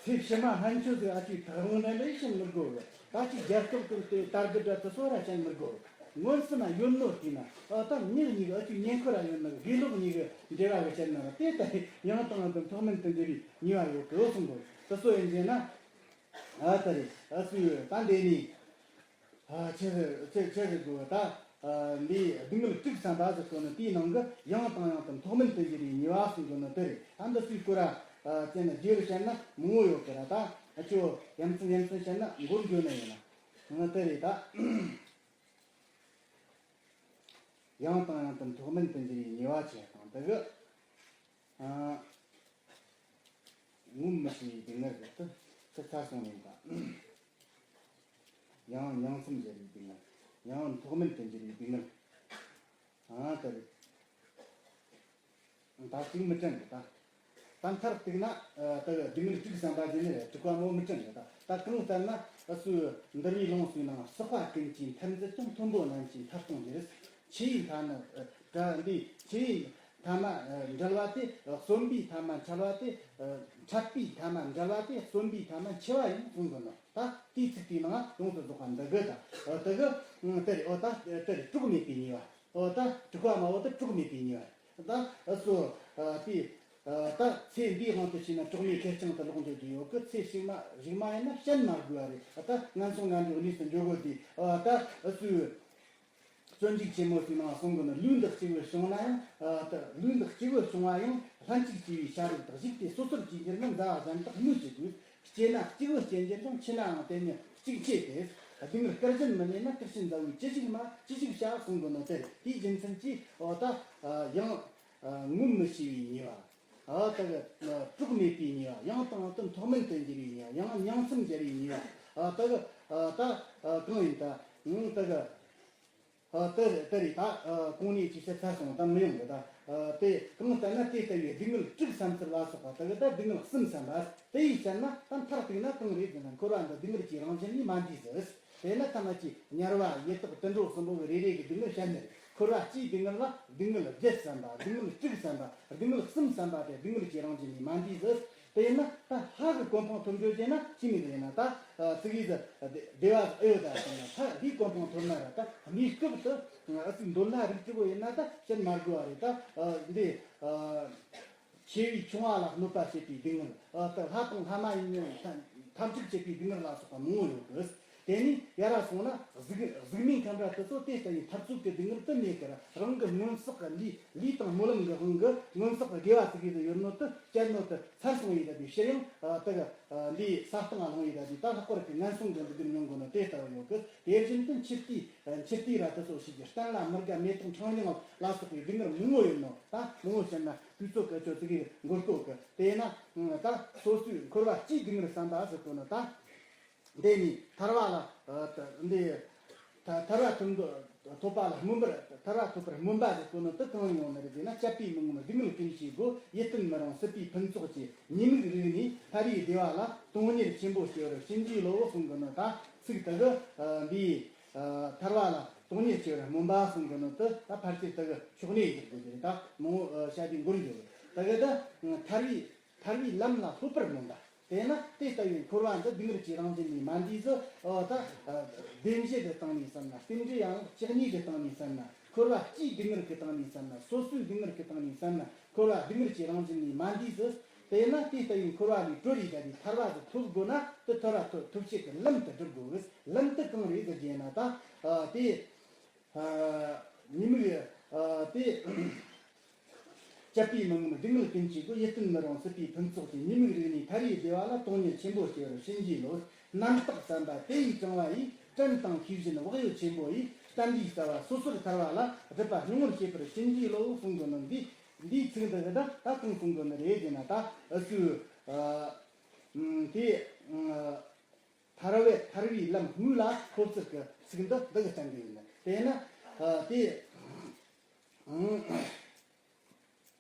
ཚེ་ཕྱི་མ་སྨན་ཆུ་ཟིག་ཨ་ཅིག་ཐག་རིང་ན་ལས་ཤིན་མི་དགོ་གི། ད་ཅིག་རྒྱལ་ཁབ་ཀུན་ཏུ་དར་གི་འདྲ་དུ་སོ་ར་ཅན་མི་དགོ་གི། མངོན་སུམ་ན་ཡོད་ནོ་དེ་ན་ཨ་ད་མྱིག་གཉིས་ཨ་ཅིག་ཉེན་ཁོ་ར་ཡོད་ནི་དགེ་ལུགས་གཉིས་ཀྱི་འབྲེལ་བ་གི་བྱེད་ན་དེ་ལྟ་ཡང་དང་དུ་མཐོ་དམན་དུ་འགྱུར་བའི་ནུས་པ་ཡོད་གི་གསུང་གོ། དུ་སོ་ཡིན་ཟེར་ན། ཨ་ད་རེད། ཨ་སུ་ཡོད་ད་འདི་ནི། ཨ་ཆི་ཟེར་ཆི་ཆི་ཟེར་དགོས་ད། ཨ་འདི་སྡུག་བསྔལ་དྲུག་བསམ་པ་ཟེར་གོ་ནི་དེའི་ནང་གི་ཡང་དང་ཡང་དུ་མཐོ་དམན་དུ་འགྱུར་བའི་ནུས་པ་གསུང་གོ་ནི་དེ་རེད། ཨ་འདི་སུའི་སྐོར་ར་ཨ་བཙལ་ན་རྗེ་རུ་བཤད་ན་མང་བོ་ཡོད་གི་ར། ད་ཨ་ཅོ་ཡ་མཚན་ཡ་མཚན་བཤད་ན་མགོར་འགྱོ་ན་ཡིན་ན་ང་དེ་རེད་ད། ཡང་དང་ཡང་དུ་མཐོ་དམན་དུ་འགྱུར་བའི་ནུས་པ་ཆེ་དང་དེ་གི། ཨ། ངོམས་མི་ཤེས་པའི་སྡུག་བསྔལ་དེ་དུ་ཚར་སོང་ནས་ད། ཡང་ཉིང་མཚམས་བཞག་པའི་སྡུག་བསྔལ། ཡང་མཐོ་དམན་དུ་འགྱུར་བའི་སྡུག་བསྔལ། ཨ་ད་རེད། ད་གཅིག་མི་དྲན་གི་ད། ད་མཐར་གཏུགས་ན་ད་སྡུག་བསྔལ་དྲུག་བསམ་པ་དེ་ནི་དྲུག་པ་མོ་མི་དྲན་གི་ད། ད་གང་ལྟར་ན་སུ་འདུལ་བའི་ལུང་སུའི་ནང་བསྲེགས་པ་ཀུན་གྱི་མཐར་འཛིན་ཀྱང་། མཐོན་པོ་རྣམས་ཀྱི་མཐར་གཏོང་འགྱུར། ཆུ་ཡི་མཐའ་ན་ད་འདི་ཆུ་ཡི་མཐའ་མ་འབྲེལ་བ་དེ། གསོན་པའི་མཐའ་མ་འཆལ་བ་དེ། འཕྲད་པའི་མཐའ་མ་འབྲེལ་བ་དེ། གསོན་པའི་མཐའ་མ་འཆི་བ་ཡིན་གསུང་གི་ནོ། ད་དེའི་ཚིག་དེའི་ནང་ཡོངས་སུ་རྫོགས་པ་འདི་གི་ད། འོ་དེ་གི་དེ་རེད། འོ་ད་དེ་རེད། གྲོགས་མེད་པའི་ནུས་པ། འོ་ད་དྲུག་པ་མ་འོ་ད་གྲོགས་མེད་པའི་ནུས་པ། ད་སོ་དེ་ད་ཚེ་འདིའི་དབང་དུ་བྱས་ན་གྲོགས་མེད་ཁེར་རྐྱང་དུ་ལོག་འགྱོ་རྒྱུ་ཡོད་གི། ཚེ་ཕྱི་མ་གཞུག་མ་ཡིན་ན་བཤད་མ་དགོས་པ་རེད། ད་ངན་སོང་ངན་འགྲོའི་གནས་སུ་འགྱོ་དགོས་དེ། འོ་ད་སོ། སྤྲོ་འཇུག་ཆེན་མོ་ཞིག་ནང་གསུང་གི་ནི། ལུས་འདི་གཅིག་པུ་བྱུང་ན་ཡང་། ཨ། ད་ལུས་འདི་གཅིག་པུ་བྱུང་བ་ཡང་། ལྷན་ཅིག་སྐྱེས་པའི་བྱ་རོག་དག། གཞུག་དེ་སོ་སོར་སྐྱེ་འགྱུར་ན། མཛའ་བ་གཞན་དག་སྨོས་ཅི་དགོས། སྐྱེས་ན་གཅིག་པུ་སྐྱེ་འགྱུར་ཀྱང་། འཆི་ནའང་དེ་ཉིད་གཅིག་ཆད་དེ། སྡུག་བསྔལ་སྐལ་གཞན་མི་ལེན་ན། དེ་ཕྱིར་མཛའ་བོས་ཅི་ཞིག་སྨྲ། ཅི་ཞིག་བྱ་གསུང་གི་ནོ། དེ་དེའི་རྒྱུ་མཚན་གྱིས། འོ་ད། ཡང་ངོམས་མི་ཤེས་པའི་ཉེས་པ། ཨ། ད་གི་གྲོགས་མེད་པའི་ཉེས་པ། ཡང་དང་དུ་མཐོ་དམན་དུ་འགྱུར་བའི་ཉེས་པ། ཡང་ཉིང་མཚམས་སྦྱར་བའི་ཉེས་པ། ཨ། ད་གི། ཨ། ད་གང་ཡིན་ད། ད་གི། ཨ། དེ་རེད། དེ་རེད། ད་གོང་ནས་ཅིག་བཤད་ཚར་སོང་། ད་མི་ཡོང་གི། ད་དེ་གང་ལྟར་ན། དེ་ལྟ་བུའི་སྡུག་བསྔལ་དྲུག་བསམ་ཚུལ་ལ་སོགས་པ། ད་གི་ད་སྡུག་བསྔལ་གསུམ་བསམ་པ། དེ་ཡིས་བཤད་ན་ད་མཐར་གཏུགས་ན་གང་རེད་ཟེར་ན། འཁོར་བ་འདི་སྡུག་བསྔལ་གྱི་རང་བཞིན་ནི་མ་འདས་ཟེར། དེས་ན་ཐ་མ་གཅིག་དམྱལ་བ་ཡི་དྭགས་དུད་འགྲོ་གསུམ་པོ་གི་རེ་རེ་གི་སྡུག་བསྔལ་བཤད་ནས། འཁོར་བ་སྤྱིའི་སྡུག་བསྔལ་ལ་སྡུག་བསྔལ་བརྒྱད་བསམ་པ། སྡུག་བསྔལ་དྲུག་བསམ་པ། སྡུག་བསྔལ་གསུམ་བསམ་པ་དེ་སྡུག་བསྔལ་གྱི་རང་བཞིན་ནི་མ་འདས་ཟེར། དེ་ཡིན་ན་ད་ལྷ་གི་གོ་འཕང་ཐོབ་འགྱོ་རྒྱུ་ན་ཅི་མི་ཟེར་ན། ད་ཙི་གེ་ཟིག་བདེ་བ་ཨེ་ཡོད་ད་ཟེར་ན། ད་ལྷའི་གོ་འཕང་ཐོབ་ན་ར། ད་གནས་སྐབས་དུ་ཨ་ཙི་འདོད་ལྷ་རིགས་དྲུག་པོ་ཡིན་ན་ད་བཤད་མ་དགོས་པ་རེད། ད་འདི། ཆེ་བའི་ཆུང་བ་ལ་གནོད་པ་བྱེད་པའི་སྡུག་བསྔལ། ཨ། ད་ལྷ་དང་ལྷ་མ་ཡིན་མིན་འཐབ་འཁྲུག་བྱེད་པའི་སྡུག་བསྔལ་ལ་སོགས་པ་མང་བོ་ཡོད་གི། དེ་ནས་ཡར་སོང་ན་གཟུགས་གཟུགས་མེད་ཁམས་ར་དེ་ཚོ་དེ་ལྟ་བུའི་འཐབ་རྩོད་ཀྱི་སྡུག་བསྔལ་དུ་མེད་ཀི་ར། རང་གི་སྔོན་བསགས་ཀྱི་ལས་ལས་དང་སྨོན་ལམ་གྱི་དབང་གིས་སྔོན་བསགས་ཀྱི་དགེ་བ་ཙི་གེ་ཟིག་ཡོད་ནོ་དེ་བསྐྱལ་ནོ་དེ་ཚར་སོང་ཡི་ད། དེ་ཕྱིར་ཡང་ད་གི་ལས་ས་སྟེང་ལ་ལྷུང་ཡི་ད། དེ་ད་ལྷག་པར་གྱི་ངན་སོང་གི་འདུལ་བར་མྱོང་དགོས་ནོ་དེ་ལྟ་བུ་ཡོད་གི། དེ་བཞིན་དུ་འཆི་ལྟས། འཆི་ལྟས་ར་དེ་ཚོ་ཞིག་གི་གཏན་ལ་མི་དགའ། མེ་ཏོག་འཕྲང་ལྗང་ལ་སོགས་པའི་སྡུག་བསྔལ་མང་བོ་ཡོད་ནོ། ད་མང་བོ་བཤད་ན་དུས་ཚོད་ཀྱི་ཆོད་ཙི་གེ་འགོར་གོ་གི། དེས་ན་ད་སོ་སོའི་འཁོར་བ་སྤྱིའི་སྡུག་བསྔལ་བསམ་པ་ཟེར་གོ་ནོ། ད་འདི་ནི་ཐར་བ་ལ། ཨ། ད་འདི་ཐ་ཐར་བ་ཐོབ་འདོད། ཐོབ་པ་ལ་སྨོན་པར། ཐར་བ་ཐོབ་པར་སྨོན་པ་ཟེར་གོ་ནོ་དེ་གང་ཡིན་ནི་རེད་ཟེར་ན། བཅད་པའི་མི་ངོམས་སྡུག་བསྔལ་ཀུན་ཞི་སྒོ། ཡིད་བརྟན་མི་རུང་སྲིད་པའི་ཕུན་ཚོགས་ཀྱི། ཉེས་དམིགས་རིག་ནས་ཐར་བའི་བདེ་བ་ལ། དོན་གཉེར་ཆེན་པོ་སྐྱེ་བར་བྱིན་གྱིས་རློབས་གསུང་གི་ནོ། ད་ཚིག་དེ་གི། ཨ། འདི། ཨ། ཐར་བ་ལ་དོན་གཉེར་ཆེ་བར་སྨོན་པ་གསུང་གི་ནོ་དེ་ད་ཕལ་ཆེར་དེ་གི་ཕྱོགས་ནས་འགྱུར་དགོས་ཀྱི་རེད། ད་མང་བོ་བཤད་དུས་འགོར་འགྱུར་གི། དེ་གི་ད་ཐར་བའི་ཐར་བའི་ལམ་ལ་སློབ་པར་སྨོན་པ། དེས་ན་དེ་ལྟ་བུའི་འཁོར་བ་འདི་སྡུག་བསྔལ་གྱི་རང་བཞིན་ནི་མ་འདས་ཟེར། འོ་ད་བདེན་བཞི་གི་སྟེང་ནས་བསམ་ན། རྟེན་འབྲེལ་ཡན་ལག་བཅུ་གཉིས་ཀྱི་སྟེང་ནས་བསམ་ན། འཁོར་བ་སྤྱིའི་སྡུག་བསྔལ་གྱི་སྟེང་ནས་བསམ་ན། སོ་སོའི་སྡུག་བསྔལ་གྱི་སྟེང་ནས་བསམ་ན། འཁོར་བ་སྡུག་བསྔལ་གྱི་རང་བཞིན་ནི་མ་འདས་ཟེར། དེས་ན་དེ་ལྟ་བུའི་འཁོར་བ་ལས་གྲོལ་ཡི་ད། དེ་ཐར་བ་ཟིག་ཐོབ་དགོས་ན་དེ་ཐར་བ་ཐོབ་ཐོབ་བྱེད་ཀྱི་ལམ་དེ་སྒྲུབ་དགོས་གི། ལམ་དེ་གང་རེད་ཟེར་རྒྱུ་ཡིན་ན། ད་དེ། ཨ། ཉེས་དམིགས། ཨ། དེ། བཅད་པའི་མི་ངོམས་སྡུག་བསྔལ་ཀུན་ཞི་སྒོ། ཡིད་བརྟན་མི་རུང་སྲིད་པའི་ཕུན་ཚོགས་ཀྱི། ཉེས་དམིགས་རིག་ནས་ཐར་བའི་བདེ་བ་ལ། དོན་གཉེར་ཆེན་པོ་སྐྱེ་བར་བྱིན་གྱིས་རློབས། རྣམ་དག་བསམ་པ་དེ་ཡིས་དྲངས་པ་ཡིས། དྲན་དང་ཤེས་བཞིན་བག་ཡོད་ཆེན་པོ་ཡིས། བསྟན་པའི་རྩ་བ་སོ་སོར་ཐར་བ་ལ། སྒྲུབ་པ་མྱོང་བར་བྱེད་པར་བྱིན་གྱིས་རློབས་གསུང་གི་ནོ། འདི་འདིའི་ཚིག་འདི་གི་ད་ད་གང་གསུང་གི་ནི་རེད་ཟེར་ན། ད་འུ་ཚོས། ཨ། དེ། ཨ། ཐར་བའི་ཐར་བའི་ལམ་དངོས་ལ་སློབ་ཚུལ་གྱི་ཚིག་འདི་འདི་གི་བསྟན་གྱི་ཡིན། དེས་ན། ཨ། དེ། ཨ།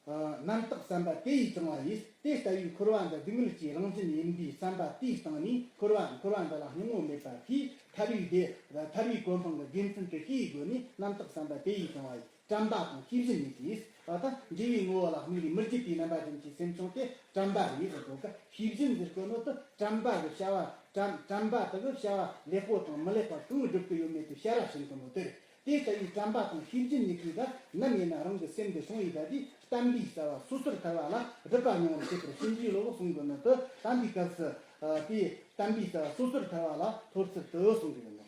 རྣམ་དག་བསམ་པ་དེ་ཡིས་དྲངས་པ་ཡིས། དེ་ལྟ་བུའི་འཁོར་བ་འདི་སྡུག་བསྔལ་གྱི་རང་བཞིན་ཡིན་པའི་བསམ་པ་དེའི་སྟེང་ནས། འཁོར་བ་འཁོར་བ་འདི་ལ་སྙིང་པོ་མེད་པ་གིས། ཐར་བའི་དེ་ཐར་བའི་གོ་འཕང་གི་དགེ་མཚན་དེ་ཤེས་དགོས་ནས། རྣམ་དག་བསམ་པ་དེ་ཡིས་དྲངས་པ་ཡིས། དྲན་པ་དང་ཤེས་བཞིན་ནི་དེས། ད་ལྟ་འབྲས་བུའི་ངོ་བོ་ལ་དམིགས་ནས་མི་བརྗེད་པའི་རྣམ་པ་ཅན་གྱི་སེམས་བྱུང་དེ་དྲན་པ་རེད་ཟེར་གོ་གི། ཤེས་བཞིན་ཟེར་གོ་ནོ་དེ་དྲན་པ་གི་བྱ་བ། དྲན་དྲན་པ་དེ་གི་བྱ་བ་ལེགས་པོ་དང་མི་ལེགས་པ་གང་སྒྲུབ་ཀྱི་ཡོད་མེད་དེ་བྱ་ར་ཤེས་གོ་ནོ་དེ་རེད། དེ་ལྟ་བུའི་དྲན་པ་དང་ཤེས་བཞིན་ནི་གིས་ད་ནམ་ཡིན་ན་རང་གི་སེམས་འདི་བྱུང་ཡི་ད། དེ་བསྟན་པའི་རྩ་བ་སོ་སོར་ཐར་བ་ལ། སྒྲུབ་པ་མྱོང་བར་བྱེད་པར་བྱིན་གྱིས་རློབས་གསུང་གོ་ནོ་དེ། ད་འདིའི་སྐབས་སུ། ཨ། དེ་བསྟན་པའི་རྩ་བ་སོ་སོར་ཐར་བ་ལ་སློབ་ཚུལ་དེ་གསུང་གི་ཡོད།